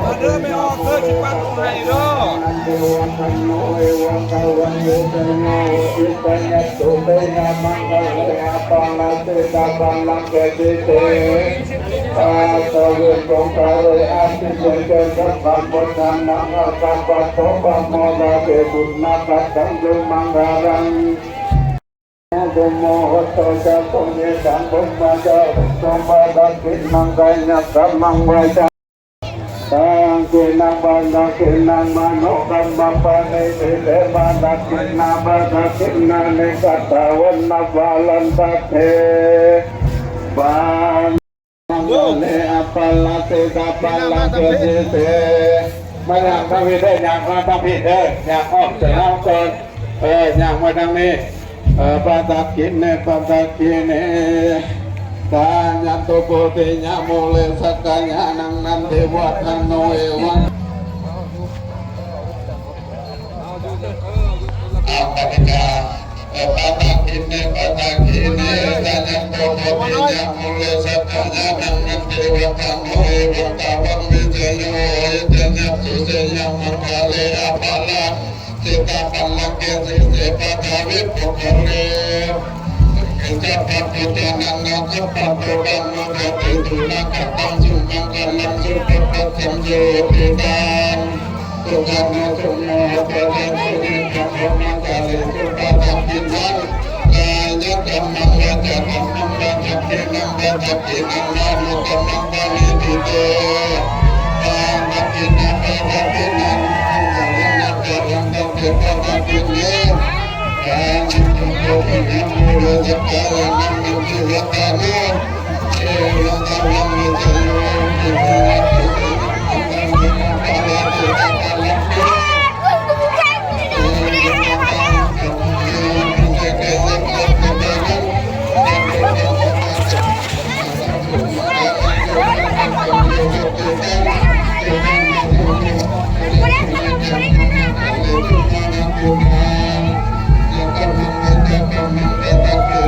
ມາເດີແມ່ອອກເດີ ຊິປັດວງໃຫ້ເດີ. ມາທາງພີ້ເດີ ຍ່າງມາທາງພີ້ເດີ ຍ່າງອ້ອມສະໜາມກ່ອນ ເອີ ຍ່າງມາທາງນີ້ ເອີ ປາທັກຂິເນ ປາທັກຂິເນ ກາຍັນຕຸໂພຕິຍະ ມູເລ ສັກກາຍານັງ ນັນທິວັດທະໂນ ເອວັງ ອາປະຕິກາ ປາທັກຂິເນ ປາທັກຂິເນ ກາຍັນຕຸໂພຕິຍະ ມູເລ ສັກກາຍານັງ ນັນທິວັດທະໂນ ເອວັງ ກາວັງ ວິເຊໂຍ ເອເຕນະ ສຸເຊຍະ ມັງຄະເລ ອາພະລາ ສິຕາພັນລັງເກ ສີເສ ປະທາວິ ປຸກຄະເລ ເອ ຈັກປະປຸດຕານັງ ນາຄະປັດໂຕ ປັນໂນ ຈາເຕ ສຸນະກະຕັງ ສຸມັງຄະລັງ ສຸປະປັດທັງ ໂຍ ທິຕັງ ສຸຂັງ ສຸໂມ ທະຍັງ ສຸນິດທັງ ທຳມະຈາຣີ ສຸປະທັກຂິນັງ ກາຍະກັມມັງ ວາຈາກັມມັງ ປະທັກຂິນັງ ປະທັກຂິນັງ ມະໂນກັມມັງ ປະນິທິເຕ ປະທັກຂິນັງ ປະທັກຂິນັງ ມັງຄະລັງ ອາຈາລັງ ຕັງ ເທ ປະທັກຂິເນ ກາຍັງ ຕຸໂພຕິຍະ ມູເລ ສັກກາຍານັງ ນັນທິວັດທະໂນ ເອວັງ ກາວັງ ວິເຊໂຍ ເອເຕນະ ສຸເຊຍະ ມັງຄະເລ ອາພະລາ ສິຕາພັນລັງເກ Gracias.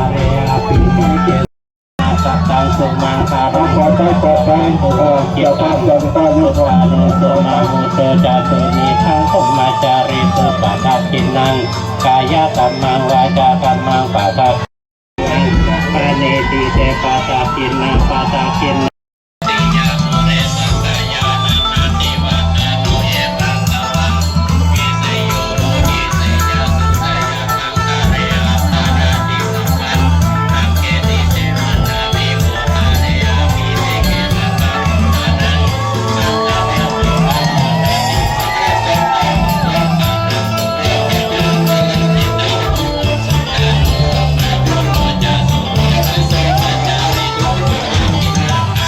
ະເລອະພິເສເກ ສະຕັງສຸມັງຄະລັງ ປອດໄພ ປອດໄພ ເອີ ເຈົ້າພາບເຈົ້າຕາຢູ່ ສຸປາໂນໂສມະມຸດໂຕຈາຕຸ ນີທັງພົມມະຈາຣີ ສຸປະທັກຂິນັງ ກາຍະກັມມັງ ວາຈາກັມມັງ ປະທັກ ປະເນທິເຕ ປະທັກຂິນາ ປະທັກຂິນາ ອ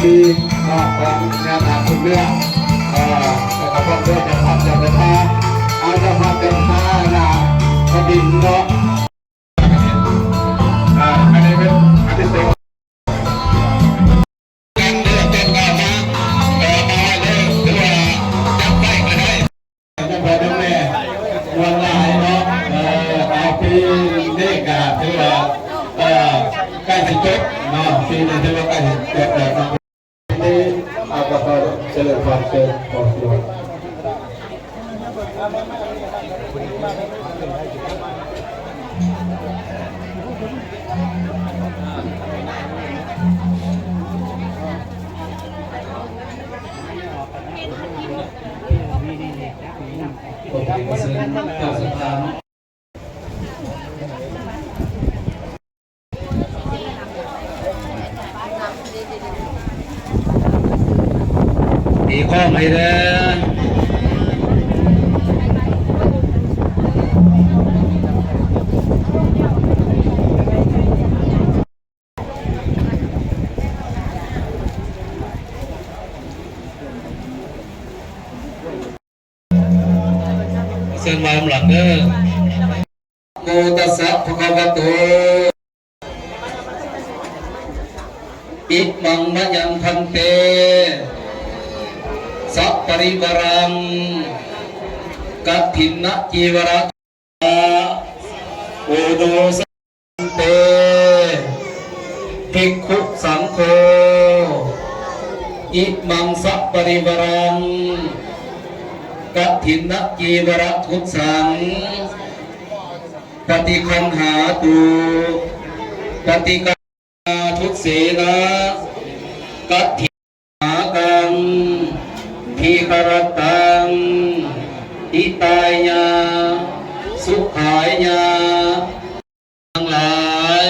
ທີ່ເນາະ ຂອງຍານາງຄຸນເມືອງ ເອີ ແລ້ວກໍພ້ອມດ້ວຍເຈົ້າພາບເຈົ້າກະຖາ ເອົາເຈົ້າພາບເຈົ້າກະຖານະ ກະດິນເນາະ ເອີ ອັນນີ້ເປັນອັນທີສີ່ ການເລືອກຕັ້ງການມາ ເອີ ມາເລີຍ ຫຼືວ່າຈັບໄດ້ກໍໄດ້ ນຳພໍ່ນຳແມ່ ມ່ວນຫຼາຍເນາະ ເອີ ເອົາ ປີນີ້ກະຖືວ່າ ເອີ ໃກ້ຊິຈົບເນາະ ປີນີ້ຖືວ່າໃກ້ຊິຈົບແລ້ວເນາະ ທີ່ ອາ ກໍຂໍຈະເລີນພອນ ເຊີນ ຂໍສວນ ຕີຄ້ອງໃຫ້ແດ່. ເຊີນມານຳຫຼັງເດີ. ໂມ ຕັດສະ ພະຄະວະໂຕ ອິມັງມະຍັງ ພັນເຕ ສະປະລິວາຣັງ ກະຖິນນະຈີວະຣະ ໂອໂນ ສະ ເຕ ພິກຂຸສັງໂຄ ອິມັງສະປະລິວາຣັງ ກະຖິນນະຈີວະຣະກຸດສັງ ປະຕິຄັນຫາຕຸ ປະຕິກາທຸດເສນະ ກະຖິນ ຫາກັງ ທີຄະຣັດຕັງ ຫິຕາຍະ ສຸຂາຍະ ທັງຫຼາຍ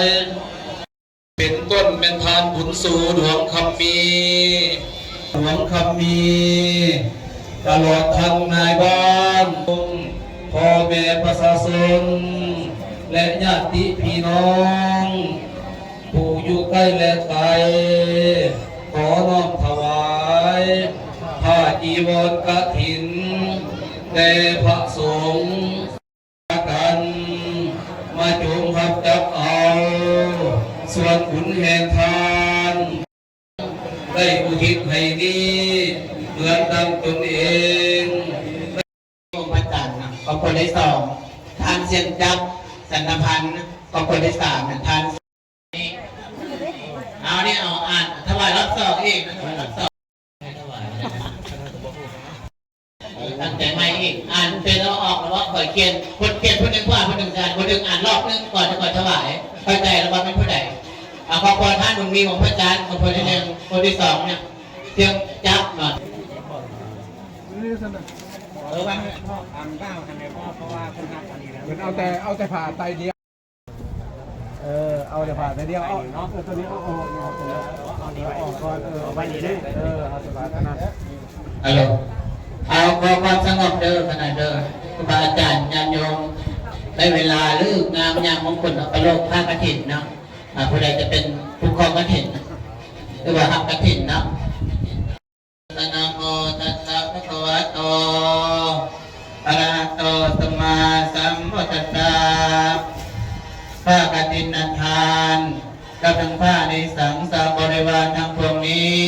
ເປັນຕົ້ນແມ່ນທ່ານບຸນສູ ດວງຄຳມີ ດວງຄຳມີ ຕະຫຼອດທັງນາຍບ້ານ ພໍ່ແມ່ປະຊາຊົນ ແລະ ຍາດຕິພີ່ນ້ອງ ຜູ້ຢູ່ໃກ້ແລະໄກ ຂໍນ້ອມຖວາຍຜ້າຈີວອນກະຖິນແດ່ພະສົງ ກັນມາຈົ່ງຮັບຈັບເອົາ ສ່ວນບຸນແຫ່ງທ່ານ ໄດ້ອຸທິດໃຫ້ນີ້ ເໝືອນດັ່ງຕົນເອງ. ອົງພະຈັນນະ ຄອບຄົວທີສອງ ທ່ານຊຽງຈັບ ສັນຕະພັນ ຄອບຄົວທີສາມ ທ່ານ ເອົານີ້ ເອົາ ອ່ານຖວາຍຮອບສອງອີກນະ ຖວາຍຮອບສອງ ຕັ້ງແຕ່ໃໝ່ອີກ ອ່ານເປັນເອົາອອກແລ້ວວ່າຂ້ອຍຂຽນ ຄົນຂຽນຜູ້ໜຶ່ງຂວາ ຜູ້ໜຶ່ງຊ້າຍ ຜູ້ໜຶ່ງອ່ານຮອບໜຶ່ງກ່ອນຈະຄ່ອຍຖວາຍ ເຂົ້າໃຈແລ້ວວ່າແມ່ນຜູ້ໃດ. ເອົາ ຄອບຄົວທ່ານບຸນມີ ວົງພະຈັນ ຄອບຄົວທີໜຶ່ງ ຄົນທີສອງເນຍ ຊຽງຈັບເນາະ ເອີ ວ່າໃຫ້ພໍ່ອ່ານເວົ້າ ໃຫ້ແມ່ພໍ່ ເພາະວ່າເພິ່ນຮັບອັນນີ້ແລ້ວ ເພິ່ນເອົາແຕ່ ເອົາແຕ່ຜ້າໄຕດຽວ ເອີ ເອົາແຕ່ຜ້າໄຕດຽວ ເອົາ ເອົາຕົວນີ້ ເອົາ ເອົາ ເອົາຕົວນີ້ ເອົາ ເອົານີ້ໄວ້ ເອົາອອກກ່ອນ ເອີ ເອົາໄວ້ນີ້ເດີ ເອີ ເອົາແຕ່ຜ້າຕົວນັ້ນ. ອາໂລ ເອົາ ຂໍຄວາມສະຫງົບເດີ ຄະນະເດີ ຄູບາອາຈານ ຍາດໂຍມ ໄດ້ເວລາເລີກງາມຍາມມົງຄົນ ເອົາປະໂລກຜ້າກະຖິນເນາະ ອາ ຜູ້ໃດຈະເປັນຜູ້ຄອງກະຖິນ ຫຼືວ່າຮັບກະຖິນເນາະ. ນະໂມຕັດສະ ພະຄະວະໂຕ ອະລະຫະໂຕ ສຳມາສຳພຸດທັດສະ ຜ້າກະຖິນອັນທ່ານ ກັບທັງຜ້າອານິສັງສະບໍລິວານທັງປວງນີ້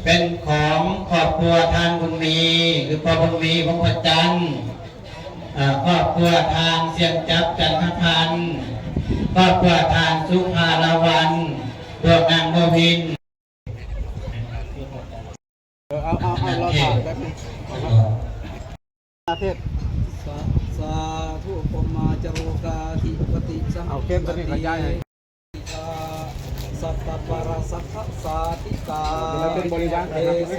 ເປັນຂອງຄອບຄົວທ່ານບຸນມີ ຫຼື ພໍ່ບຸນມີ ວົງພະຈັນ ອາ ຄອບຄົວທ່ານຊຽງຈັບ ຈັນທະພັນ ຄອບຄົວທ່ານສຸພາລາວັນ ພວກນາງໂມມິນ ເອີ ເອົາ ເອົາ ເອົາ ລໍຖ້າແປັບໜຶ່ງ ເທດ ສາ ສາທຸ ໂອມາຈາໂລກາທິປະຕິ ສັນ ເອົາເຄມຕົວນີ້ກໍຍ້າຍໃຫ້ ສັບພະປາລະສັດທະສາຕິກາ ເປັນບໍລິວານ ເອເສ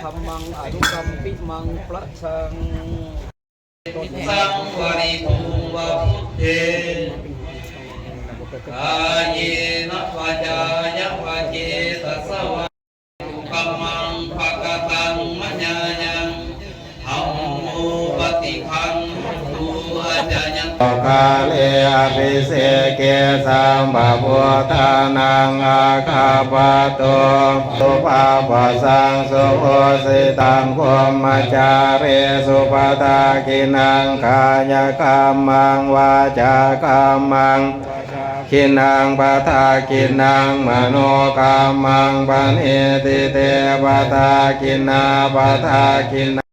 ທຳມັງ ອະນຸກຳປິມັງ ປະຊັງ ສັງວະລິທູງວະພຸດເທ ກາເຍນະວາຈາຍະວະເຈຕະສະວາ ກຳມັງພະກະຕັງມະຍາຍັງ ທຳໂມປະຕິຄັນຫຸຕຸ ອາຈາຍະ ໂລກາເລ ອະພິເສເກ ສັບພະພຸດທານັງ ອາຄາປະໂຕ ສຸພາພະສັງ ສຸໂຫສິຕັງ ພົມມະຈາຣີສຸ ປະທັກຂິນັງ ກາຍະກຳມັງ ວາຈາກຳມັງ ຂິນັງ ປະທັກຂິນັງ ມະໂນກຳມັງ ປະນີຕິເຕ ປະທັກຂິນາ ປະທັກຂິນ